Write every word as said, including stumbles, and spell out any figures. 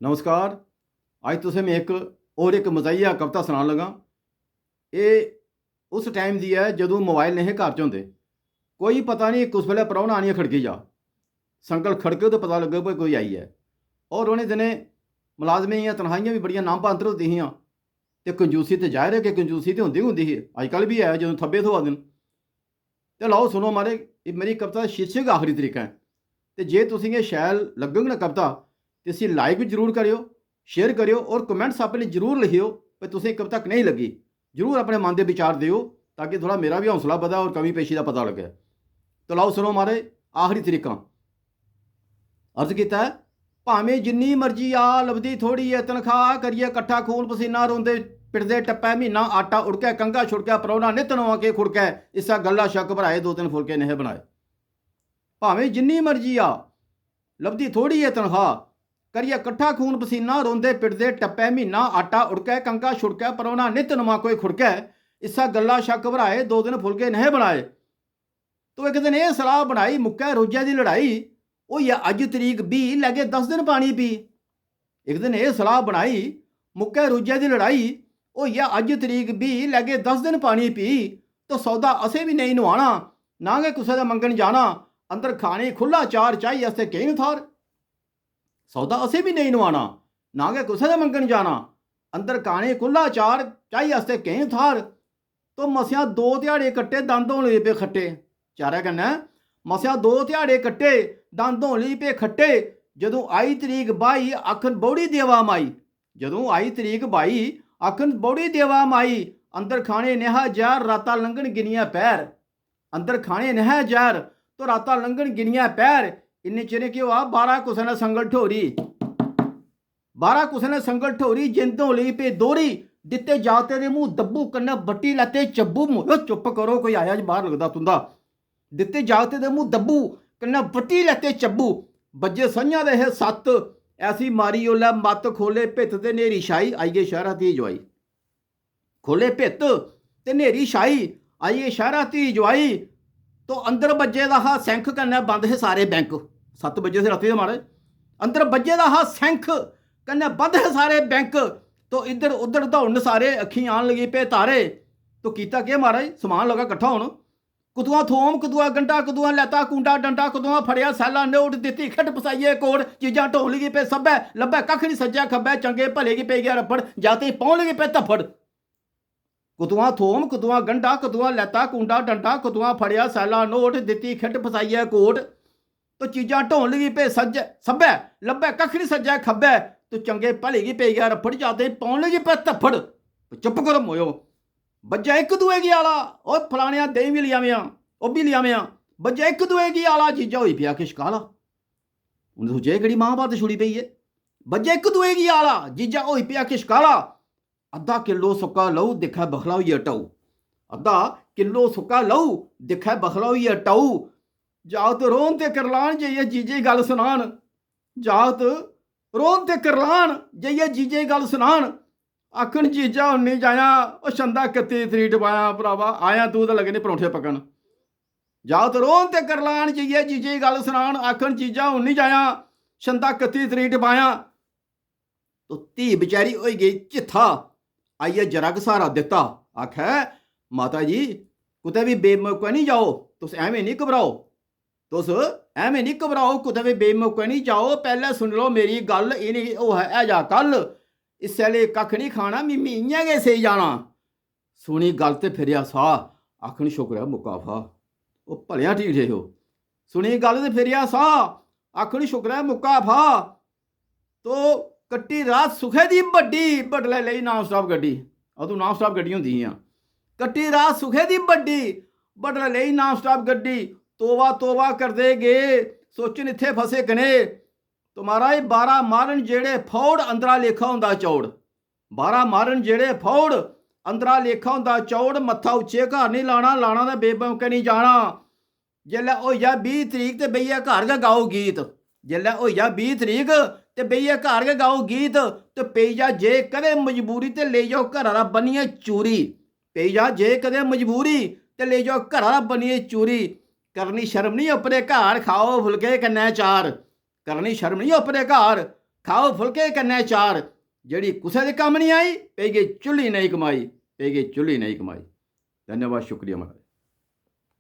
नमस्कार। अज्ज तुसें में इक होर इक मजाहिया कविता सनान लगा। एह् उस टाइम दी ऐ जदूं मोबाइल नेहे घर च होंदे। कोई पता निं कुस बेल्लै परौह्ना आनियै खड़की जा। संगल खड़के ते पता लग्गे भाई कोई आई ऐ। होर उ'नें दिनें मलाजमें दियां तनखाहियां बी बड़ियां नांह् बांतर होंदियां हियां। ते कंजूसी ते जाहिर ऐ कि कंजूसी ते होंदी गै होंदी ही, अजकल बी ऐ जदूं थब्बे थ्होआ दे न। ते लैओ सुनो म्हाराज, एह् मेरी कविता दा शीर्षक आखरी तरीका ऐ। ते जे तुसें गी शैल लग्गग ना कविता, ते इसी लाइक बी जरूर करेओ, शेयर करेओ और कमेंट्स अपने जरूर लिखेओ कि तुसें कविता कनेही लग्गी। जरूर अपने मन दे विचार देओ, ताकि थोह्ड़ा मेरा बी हौसला बधै और कमी पेशी दा पता लग्गै। ते लैओ सुनो म्हाराज, आखरी तरीका। अर्ज कीता ऐ, भामें जिन्नी मर्जी आ, लभदी थोड़ी ऐ तनखाह्, करियै कट्ठा खून पसीना, रोंदे पिटदे टप्पै म्हीना, आटा उड़कै कंघा छुड़कै, परौह्ना नित्त नमां केह् खुड़कै, इस्सै गल्ला शक्क भराए, दो तिन्न फुलके नेहे बनाए। भामें जिन्नी मर्जी आ, लभदी थोड़ी ऐ तनखाह्, करियै कट्ठा खून पसीना, रोंदे पिटदे टप्पै म्हीना, आटा उड़कै कंघा छुड़कै, परौह्ना नित्त नमां कोई खुड़कै, इस्सै गल्ला शक्क भराए, दो तिन्न फुलके नेहे बनाए। तो इक दिन एह् सलाह बनाई, मुक्कै रोजै दी लड़ाई, होई ऐ अज्ज तरीक बीह्, लैगे दस दिन पानी पी। इक दिन एह् सलाह बनाई, मुक्कै रोजै दी लड़ाई, होई ऐ अज्ज तरीक बीह्, लैगे दस दिन पानी पी। तो सौदा असें बी नेईं नुआना, ना गै कुसै दे मंगन जाना। अंदर खाने खु'ल्ला चार, चाही आस्तै केईं न थाह्र। सौदा असें बी नेईं नुआना, ना गै कुसै दे मंगन जाना। अंदर खाने खु'ल्ला चार, चाही आस्तै केईं न थाह्र। तो मसेआं दो ध्याड़े कट्टे, दंद होन लगी पे खट्टे। चारै कन्नै मसेआं दो ध्याड़े कट्टे, दंद होन लगी पे खट्टे। जदूं आई तरीक बाही, आखन बौड़ी देवा माई। जदूं आई तरीक बाही, आखन बौड़ी देवा माई। अंदर खाने नेहा जैह्र, रातां लंघन गिनियै पैह्र। अंदर खाने नेहा जैह्र, तो रातां लंघन गिनियै पैह्र। इन्ने चिरें केह् होआ, बाह्रा कुसै ने संगल ठोरी। बाह्रा कुसै ने संगल ठोरी, जिंद होन लगी पे दोह्री। दित्ते जागतै दे मूंह् दब्बू, कन्नै बट्टी लैते चब्बू। मोयो चुप्प करो, कोई आया जी बाह्र लगदा तुं'दा। दित्ते जागतै दे मूंह् दब्बू, कन्नै बट्टी लैते चब्बू। बज्जे संञा दे हे सत्त, ऐसी मारी ओल्लै मत्त, खोह्ल्ले भित्त ते न्हेरी छाई, आई गे शैह्रा धी जोआई। खोह्ल्ले भित्त ते न्हेरी छाई, आई गे शैह्रा धी जोआई। तो अंदर बज्जे दा हा सैंख, कन्नै बंद हे सारे बैंक। सत्त बज्जे से रातीं दे म्हाराज। अंदर बज्जे दा हा सैंख, कन्नै बंद हे सारे बैंक। तो इद्धर उद्धर दौड़न सारे, अक्खीं आन लगी पे तारे। तो कीता केह् म्हाराज, समान लगा कट्ठा होन। कुतुआं थोम, कुतुआं गंढा, कुतुआं लैता कूंडा डंडा, कुतुआं फड़ेआ सैल्ला नोट, दित्ती खिट पसाइयै कोट। चीजां ढोन लगी पे सब्भै, लब्भै कक्ख निं सज्जै खब्बै, चंगे भले गी पेई गेआ रप्पड़, जागतें गी पौन लगी पे धफ्फड़। कुतुआं थोम, कुतुआं गंढा, कुतुआं लैता कूंडा डंडा, कुतुआं फड़ेआ सैल्ला नोट, दित्ती खिट पसाइयै कोट। तो चीजां ढोन लगी पे सज्जै सब्भै, लब्भै कक्ख निं सज्जै खब्बै। तो चंगे भले गी पेई गेआ रप्पड़, जागतें गी पौन लगी पे धफ्फड़। चुप्प करो मोयो। बज्जेआ इक दुए गी आला, "ओए फलानेआ, देहीं बी लेआवेआं, ओह् बी लेआवेआं।" बज्जेआ इक दुए गी आला, जीजा होई पेआ किश काला। उ'नें सोचेआ, "एह् केह्ड़ी मां भात छुड़ी पेई ऐ?" बज्जेआ इक दुए गी आला, जीजा होई पेआ किश काला। अद्धा किल्लो सुक्का लहू, दिक्खै बखला होइयै टऊ। अद्धा किल्लो सुक्का लहू, दिक्खै बखला होइयै टऊ। जागत रोन ते करलान, जाइयै जीजे गी गल्ल सनान। जागत रोन ते करलान, जाइयै जीजे गी गल्ल सनान। आखन, "जीजा, हून निं जायां, ओह् छंदा कत्ती तरीक टपायां, भ्रावा, आयां तूं ते लग्गे ने परौंठे पकन।" जागत रोन ते करलान, जाइयै जीजे गी गल्ल सनान। आखन, "जीजा, हून निं जायां, छंदा कत्ती तरीक टपायां।" तो धी बचैरी होई गेई चित्था, आइयै जरा क स्हारा दित्ता। आखै, "माता जी, कुतै बी बेमौकै निं जाओ, तुस ऐवें निं घबराओ।" तुस ऐवें निं घबराओ, कुतै बी बेमौकै निं जाओ। पैह्लें सुनी लैओ मेरी गल्ल, इ'नेंगी होऐ है जा कल्ल। इस्सै लेई कक्ख निं खाना, मिम्मी इ'यां गै सेई जाना। सुनी गल्ल ते फिरेआ साह्, आखन, "शुक्र ऐ मुक्का फाह्।" ओह् भलेआं ठीक थे ओह्। सुनी गल्ल ते फिरेआ साह्, आखन, "शुक्र ऐ मुक्का फाह्।" तो कट्टी रात सुखै दी बड्डी, बडलै लेई नान स्टाप गड्डी। अदूं नान स्टाप गड्डियां होंदियां हियां। कट्टी रात सुखै दी बड्डी, बडलै लेई नान स्टाप गड्डी। तोबा तोबा करदे गे, सोचन इत्थै फसे कनेह्। तो महाराज, बारा मारन जेह्ड़े फौड़, अंदरा लेखा होंदा चौड़। बारा मारन जेह्ड़े फौड़, अंदरा लेखा होंदा चौड़। मत्था उच्चे घर निं लाना, लाना ते बेमौकै निं जाना। जेल्लै होई जा बीह् तरीक ते बेहियै घर गै गाओ गीत। जेल्लै होई जा बीह् तरीक ते बेहियै घर गै गाओ गीत। ते पेई जा जे कदें मजबूरी ते लेई जाओ घरा दा बन्नियै चूरी। पेई जा जे कदें मजबूरी ते लेई जाओ घरा दा बन्नियै चूरी। करनी शर्म निं अपने घर, खाओ फुलके कन्नै चार। करनी शर्म निं अपने घर, खाओ फुलके कन्नै चार, जेह्ड़ी कुसै दे कम्म निं आई, पेई गेई चुल्ली नेईं कमाई, पेई गेई चुल्ली नेईं कमाई। धन्यवाद, शुक्रिया महाराज।